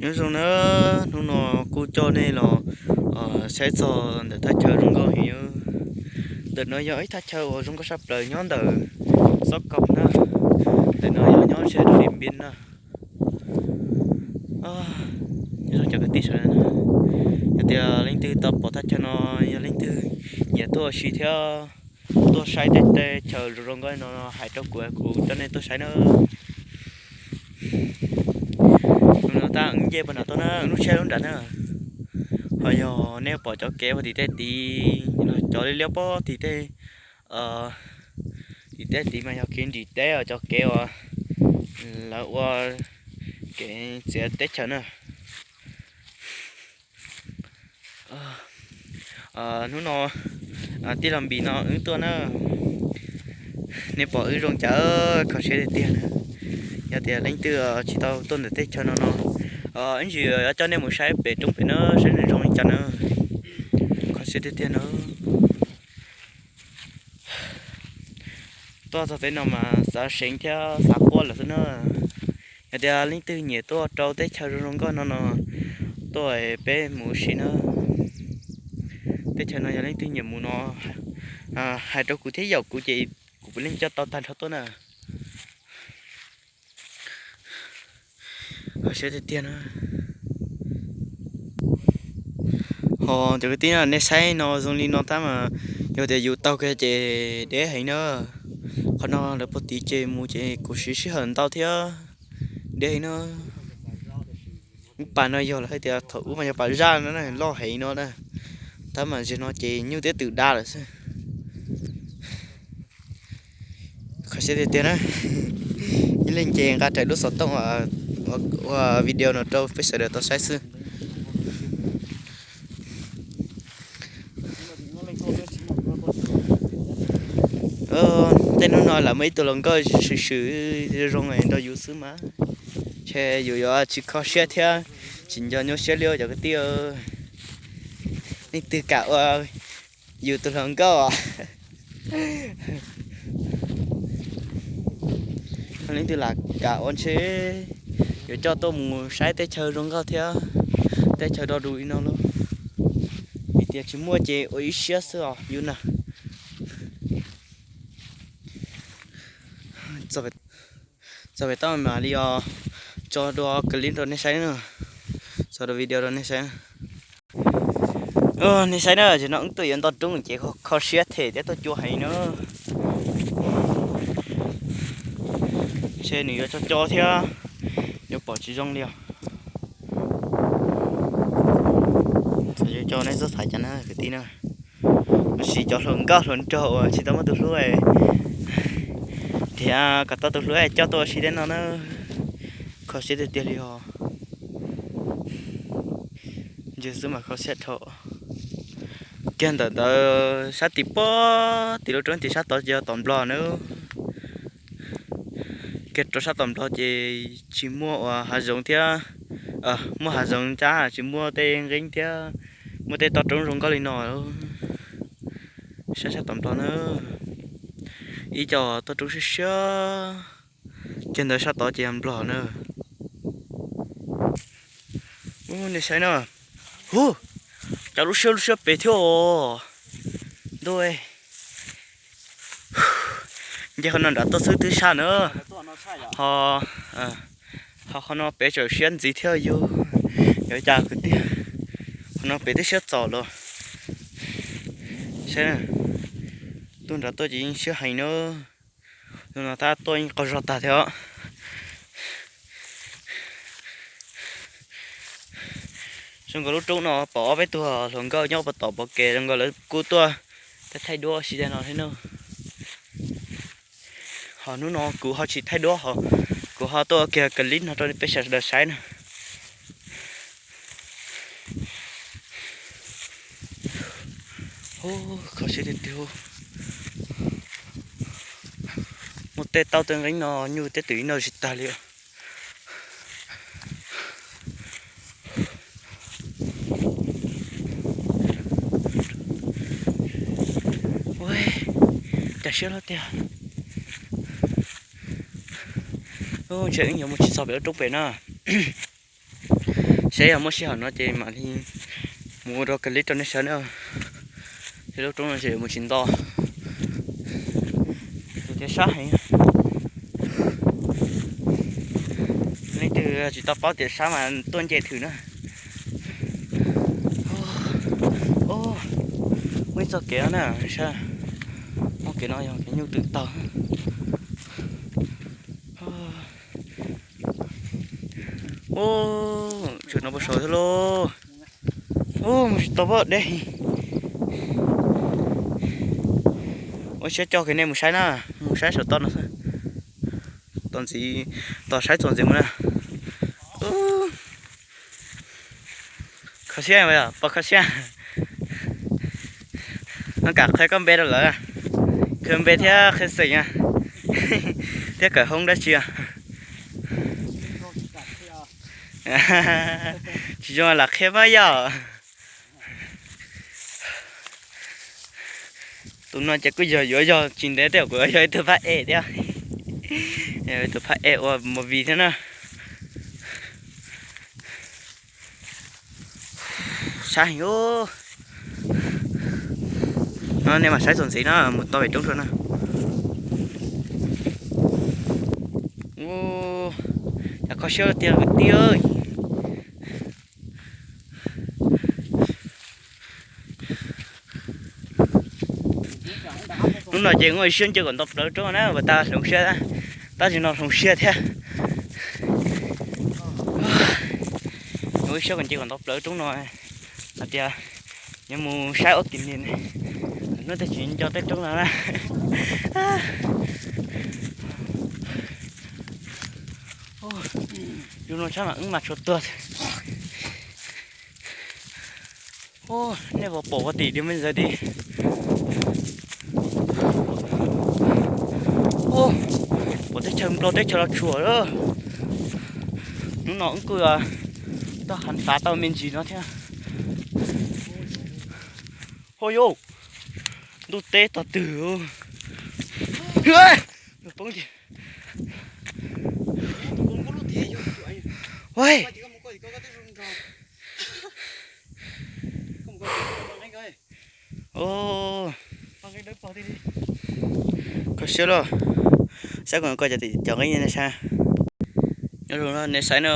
Nyob zoo na, hnub no kuj coj nej los saib txog ntawm thaj chaw zoo nkauj heev. Ntawm no yog ib thaj chaw uas zoo nkauj saj plaws nyob ntawm Xov Kaum na. Ntawm no yog nyob ze rau Điện Biên na. Nyob zoo cov kwv tij sawv daws na, yog tias leej twg tau pom thaj chaw no, yog leej twg nyiam tuaj ua si thiab tuaj saib tej teb chaws zoo zoo nkauj no hais rau kuv, kuv coj nej tuaj saib na. Hnub no tab wb nce puag nram tuaj na, lub tsheb lub nrad na. Ho yog nej pom cov kev puag tim tej tid, cov liab liab puag tim tej, tim tej tid mas yog kev nrim teb os, cov kev uas lawv ua kev txiav teb chaws na. Hnub no tij laug Npis no wb tuaj na, nej pom wb zoo cas kho siab tiag tiag na. Yog tias leej twg tsis tau tuaj ntawm teb chaws no no, ib ntsis yuav coj nej mus saib pem roob pem na, saib nws zoo li cas na. Kho siab tiag tiag na. Tuaj txog peb no mas xav seev thiab xav quaj lawm xwb na. Yog tias leej twg nyiam tuaj rau teb chaws zoo zoo nkauj no no, tuaj peb mus ua si na. Teb chaws no yog leej twg nyiam mus no, hais rau kuv thiab yaum kuv ces kuv puav leej coj tau tag nrho tuaj na. Kho siab tiag tiag na. Ho cov kwv tij, nej saib no zoo li no tab mas yog tias yus taug kiag ces deb heev na. Qhov no lawv puag tid ces mus ces kuv siv sij hawm ntau thiab, deb heev na. Lub pas no yog lawv hais tias thaum ub mas yog pas zaj no na, loj heev no na, tab mas zaum no ces nyuj twb twm da lawm xwb. Kho siab tiag tiag na. Ib leeg ces nqa raws lub xov tooj ua video no rau peb sawv daws tau saib xwb. Tej hnub no lam muaj ib tug hluas nkauj swm swm zoo zoo nrog yus xwb mas, ntshe yus yuav tsis kho siab thiab tsis nco nyuaj siab li cov kwv tij. Leej twg kam ua yus tus hluas nkauj? Leej twg lam kam ua ntshe yuav coj tuaj mus saib teb chaws zoo nkauj thiab teb chaws do dus li no lauj. Vim tias tsis muaj ces ua ib siab xwb os yus na. Txog pem toj mam li os, tso dua clip rau nej saib na, tso dua video rau nej saib. Nej saib na, tam sim no wb tuaj yuav nto roob ces kho siab them thiab tuaj cua heev na. Ntshe nws yuav co co thiab, yuav pom tsis zoo li os. Txawm yuav co nej txhob xav cas na kwv tij na. Tab sis cov hluas nkauj hluas nraug uas tsis tau muaj tus hlub, nrhiav kom tau tus hlub coj tuaj ua si tej no na. Kho siab tiag tiag li os. Ntsia xwb mas kho siab dhau. Kiag ntawm ntawd sab tim pob tim lub roob tim sab tod yog tom Nplog na. Kiag rau sab tom Nplog ces tsis muaj uas hav zoov thiab, muaj hav zoov tab tsis muaj tej nqeeb thiab muaj tej toj roob zoo nkauj li no. Sab sab tom Nplog na, ib co toj roob siab siab. Kiag ntawd sab tod ces Nplog na. Nej saib na, hu, cas lub siab lub siab pem thiab os. Ntuj, nce qhov no nram tuaj xwb twb sab na. Ho, ho qhov no pem tseem siab ntxiv thiab yus. Yuav cas kwv tij, qhov no pem twb siab txaus los. Saib, tuaj nram tuaj ces yeej siab heev na. Hnub no tab tuaj yeej qaug zog tag thiab. Zoo nkaus lub roob no pom ob peb tug hluas nkauj nyob puag tom pov kev, zoo nkaus lawv kuj tuaj thaij duab ua si tej no thiab na. Ho hnub no kuv ho tsis thaij duab, ho kuv ho tuaj ua kiag clip no rau peb sawv daws saib na. Kho siab tiag tiag. Muaj tej tauj tej nqeeb no nyuj twb twm ib no tsis tag li. Cas siab loj tiag. Ntshe wb yuav mus tsis txog pem lub roob pem na. Seb yog muaj sij hawm no ces mam li mus ua rau clip rau nej saib na. Lub roob no ces mus tsis nto, tus thiab sab heev. Leej twg tsis tau paub tias sab mas tuaj nce thwm na. Muaj ib txoj kev no na, sab, muaj kev no yog kev nyuj twm taug. Ub, tseem no puas saud thiab lauj. Ub, mus tsis tau pob deb. Ua siab coj kiag nej mus saib na, mus saib saum toj no xwb. Tom ntxiv, tom saib txuas ntxiv mus na. Kho siab, pom kho siab. No kam qhia koj npe rau lawv, qhia npe thiab qhia xeem thiab kawm hoob dab tsi. Tsis zoo lam qhia mas yog. Tus no ces kuj yog yuav yog tsis ntev tej zaum kuv yog ib tug phab ej thiab. Ib tug phab ej ua movie thiab na. Sab heev. No nej mam saib txuas ntxiv na, mus tau pem roob rau na. Ua, cas kho siab tiag kwv tij. Hnub no ces ua siab nce kom nto plaws roob na, ua tas hloov siab, tab sis no hloov siab thiab. Ua siab kom nce kom nto plaws roob no, hais tias yuav mus saib ob kis nis, hnub twg tsis nco tej roob no na. Yus no sab mas wb mas tshuav tuag. Nej puas pom ua tim di me ntxawd ti. Pom teb chaws Nplog teb chaws Los Tsuas lawm. Hnub no wb kuj tau hav xav tau me ntsis no thiab. Ho yau, ntuj teb tog twg. Poob. Kho siab loj. Saib kuv koj cov nqeeb nej saib. Nyob zoo no nej saib no,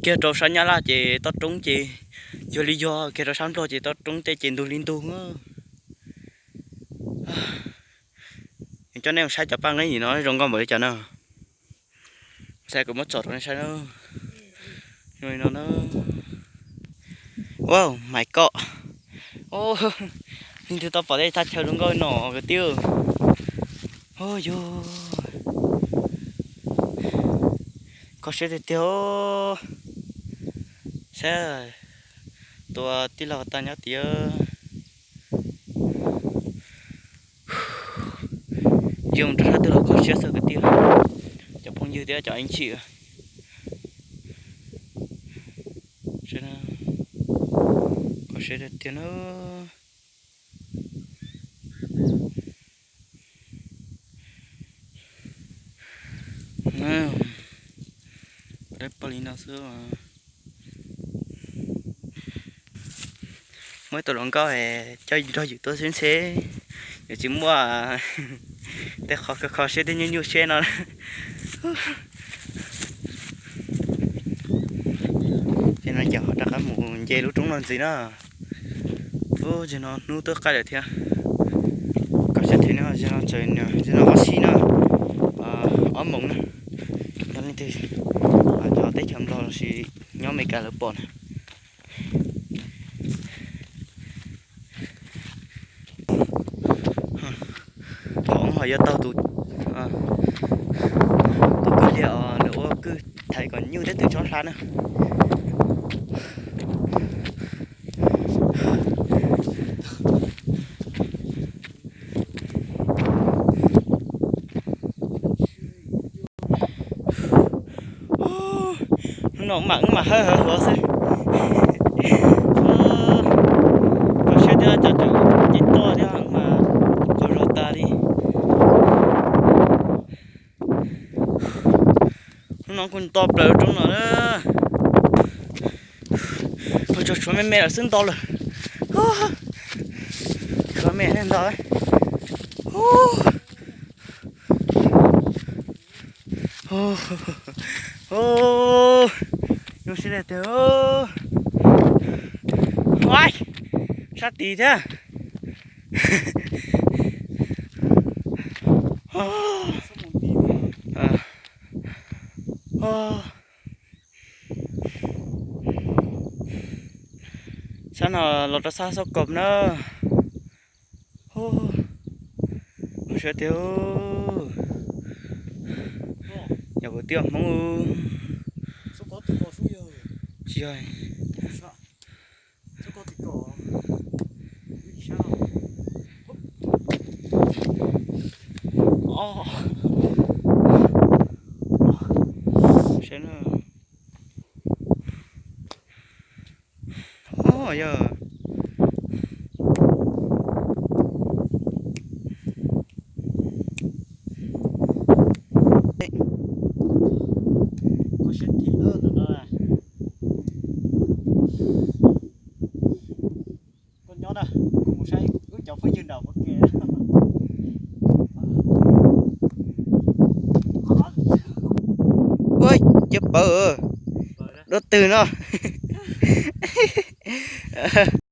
kiag rau sab Nyab Laj ces toj roob ces yog li yog, kiag rau sab Nplog ces toj roob tej ces ntug li ntug. Coj nej mus saib cov paj nqeeb nim no zoo nkauj npaum li cas na. Saib kuv muab tsom rau nej saib na. Zoo li no na. Wow, my God. Leej twg tau pom tej thaj chaw zoo nkauj no kwv tij. Yog kho siab tiag tiag. Saib tus tij laug tag nyob tid. Ntsia mus rau sab twg los kho siab xwb kwv tij, cov phooj ywg thiab cov ib ntshis. Kho siab tiag tiag na. Paj li no xwb. Muab ib tug hluas nkauj coj nrog yus tuaj xwb ntxhe, yus tsis muaj tej qhov kho siab tej nyuaj nyuaj siab no. Ces no ces rov qab mus nce lub roob no ntxiv na. Ub, zaum no hnub twb qaij lawm thiab. Kho siab thiab no, zaum no tseem, zaum no ob sij na, ob moos na. Yog leej twg cov teb chaws Nplog los sis nyob Amelikas lawv pom na. Thaum ub ho yuav taug tus, tus kwj liag os, lawv ua kwj thaiv kom nyuj thiab twm tsob hla na. Hnub no wb mam, wb mam hawb hawv hluav xwb. Kho siab thiab, cov tseem cev toj thiab, wb mam qhov zog tas li. Hnub no kuj nto plaws roob no na. Tshuav me me lawm xwb nto lawm. Tshuav me nto. Zoo siab tiag. Sab tid thiab. Sab no los rau sab Xab Kom na. Zoo siab tiag. Yog kwv tij Hmoob. Tsis yog. Yog koj nyob na, kuv mus saib wb cov phooj ywg nram ua ke. Ua ciav pawv dua twg no.